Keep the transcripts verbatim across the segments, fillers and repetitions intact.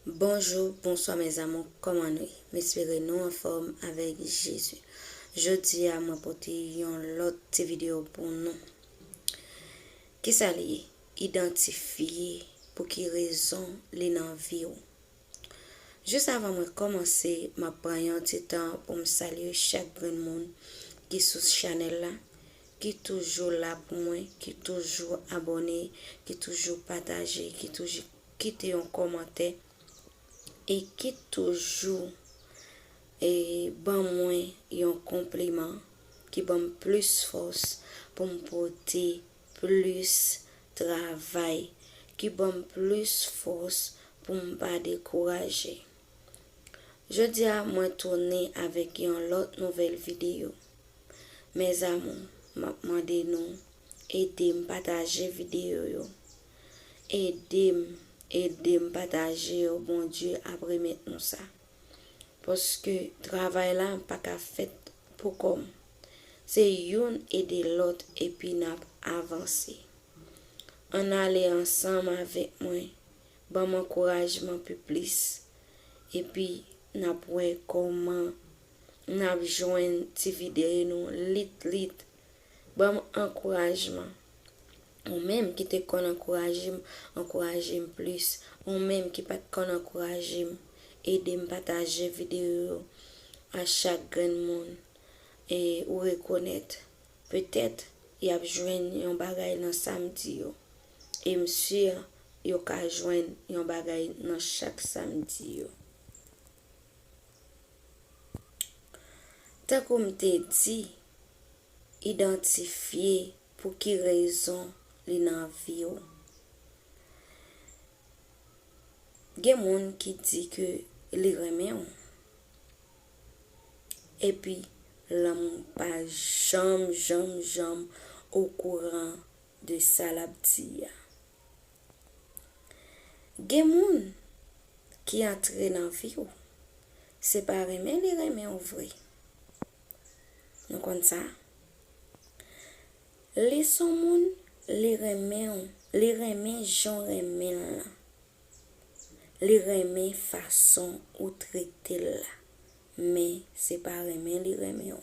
Bonjou, bonswa mes amours, kòman nou ye? M espere nou anfòm avèk Jezi. Jodi a, mwen pote yon lòt ti videyo pou nou. Kisa li ye? Idantifye pou ki rezon li nan vi w. Jis avan mwen kòmanse, m ap pran yon ti tan pou m salye chak grenn moun ki sou chanèl la, ki toujou la pou mwen, ki toujou abòne, ki toujou pataje, ki toujou kite yon kòmantè e ki toujou e ban mwen yon konpliman ki ban m plis fòs pou m pote plis travay, ki ban m plis fòs pou m pa dekouraje. Jodi a, mwen tounen avèk yon lòt nouvèl videyo. Mes amours, m ap mande nou ede m pataje videyo yo. Ede m, ede m pataje yo, Bondye ap remèt nou sa. Paske travay la pa ka fèt pou kò m. Se youn ede lòt epi n ap avanse. Ann ale ansanm avèk mwen. Ban m ankourajman pi plis. Epi n ap wè kòman n ap jwenn ti videyo nou lit lit. Ban m ankourajman. Ou menm ki te konn ankouraje m, ankouraje m plis. Ou menm ki pa t konn ankouraje m, ede m pataje videyo yo a chak grenn moun e ou rekonèt. Petèt, y ap jwenn yon bagay nan sa m di yo. E m si yo ka jwenn yon bagay nan chak sa m di yo. Tankou m te di, idantifye pou ki rezon li nan vi w. Gen moun ki di ke li renmen w. Epi, lanmou pa janm, janm, janm okouran de sa l ap di a. Gen moun ki antre nan vi w, se pa renmen li renmen w vre. Nou konn sa? Li s on moun, li renmen w, li renmen jan w renmen l lan. Li renmen fason ou trete l la, men se pa renmen li renmen w.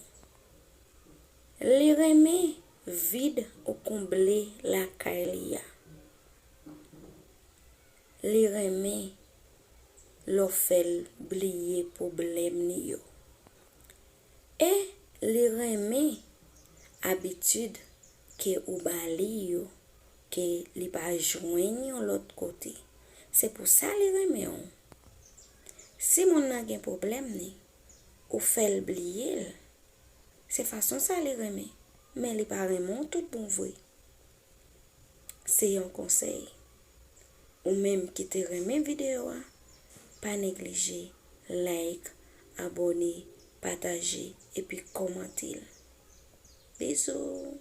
Li renmen vid ou konble lakay li a. Li renmen lè w fè l bliye pwoblèm li yo. E li renmen abitid ke ou ba li yo, ke li pa jwenn yon lòt kote. Se pou sa li renmen w. Si moun nan gen pwoblèm li, ou fè l bliye l. Se fason sa li renmen, men li pa renmen w tout bon vre. Se yon konsèy. Ou menm ki te renmen videyo a, pa neglije like, abòne, pataje, epi kòmante l. Bizou!